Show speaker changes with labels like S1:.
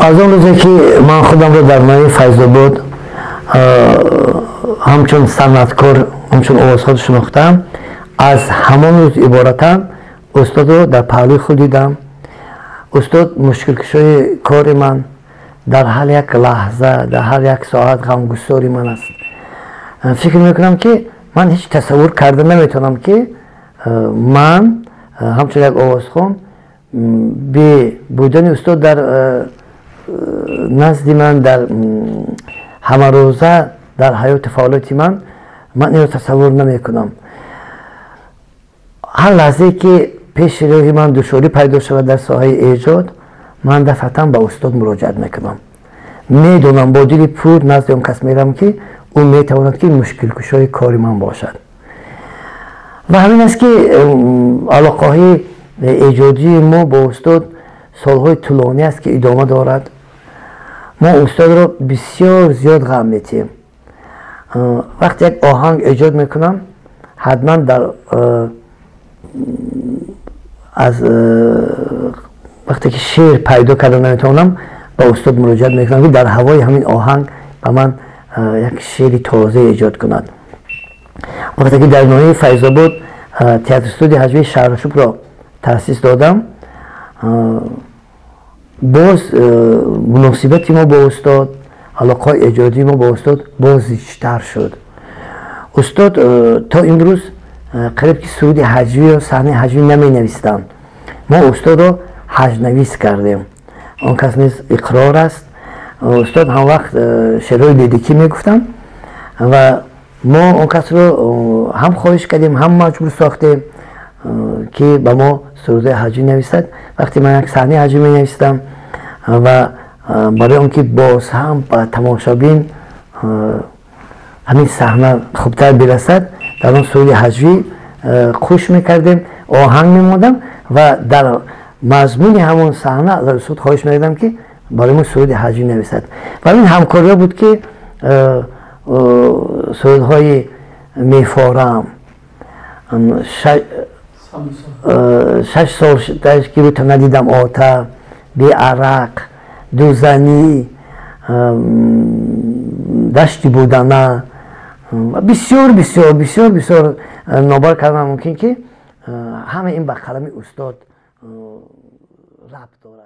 S1: Аз он рӯзе ки ман худамро дар ноҳияи Файзобод ҳамчун санъаткор, ҳамчун овозхон шинохтам, аз ҳамон рӯз иборатан устодро дар паҳлӯи худ дидам. Устод мушкилкушои кори ман дар ҳар як лаҳза, дар ҳар як соат ғамгусори ман аст. Фикр мекунам, ки ман ҳеҷ тасаввур карда наметавонам, ки ман ҳамчун як овозхон бе будани устод дар назди ман, дар ҳамарӯза дар ҳаёти фаъолияти ман, ман инро тасаввур намекунам. Ҳар лаҳзае ки пеши роҳи ман душворӣ пайдо шавад дар соҳаи эҷод, ман дафъатан ба устод муроҷиат мекунам. Медонам, бо дили пур назди он кас мерам, ки ӯ метавонад ки мушкилкушои кори ман бошад. Ва ҳамин аст, ки алоқаҳои эҷодии мо бо устод солҳои тӯлонӣ аст, ки идома дорад. Мо устодро бисёр зиёд ғам метиҳем. Вақте як оҳанг эҷод мекунам, ҳатман дар аз вақте ки шеър пайдо карда наметавонам, ба устод муроҷиат мекунам, ки дар ҳавои ҳамин оҳанг ба ман як шеъри тоза эҷод кунад. Вақте ки дар ноҳияи Файзобод театр студияи ҳаҷвии Шаҳрашубро таъсис додам, боз муносибати мо бо устод, алоқаҳои эҷодии мо бо устод боз зичтар шуд. Устод то имрӯз қариб ки суруди ҳаҷвӣ ё саҳнаи ҳаҷвӣ наменавистанд. Мо устодро ҳаҷнавис кардем, он кас низ иқрор аст. Устод ҳамвақт шеърҳои лирикӣ мегуфтанд ва мо он касро ҳам хоҳиш кардем, ҳам маҷбур сохтем, ки ба мо сурудҳои ҳаҷвӣ нависад. Вақте ман як саҳнаи ҳаҷвӣ менавистам ва барои он ки боз ҳам ба тамошобин ҳамин саҳна хубтар бирасад, дар он суруди ҳаҷвӣ хуш мекардем, оҳанг мемодам ва дар мазмуни ҳамон саҳна аз устод хоҳиш мекардам, ки барои мо суруди ҳаҷвӣ нависад. Ва ин ҳамкориҳо буд, ки сурудҳои «Мефорам», «6 сол ки рӯта надидам», «Ота», «Беарақ», «Дузанӣ», «Дашти будана», бисёр, бисёр, бисёр, бисёр номбар кардан мумкин, ки ҳама ин ба қалами устод рабт дорад.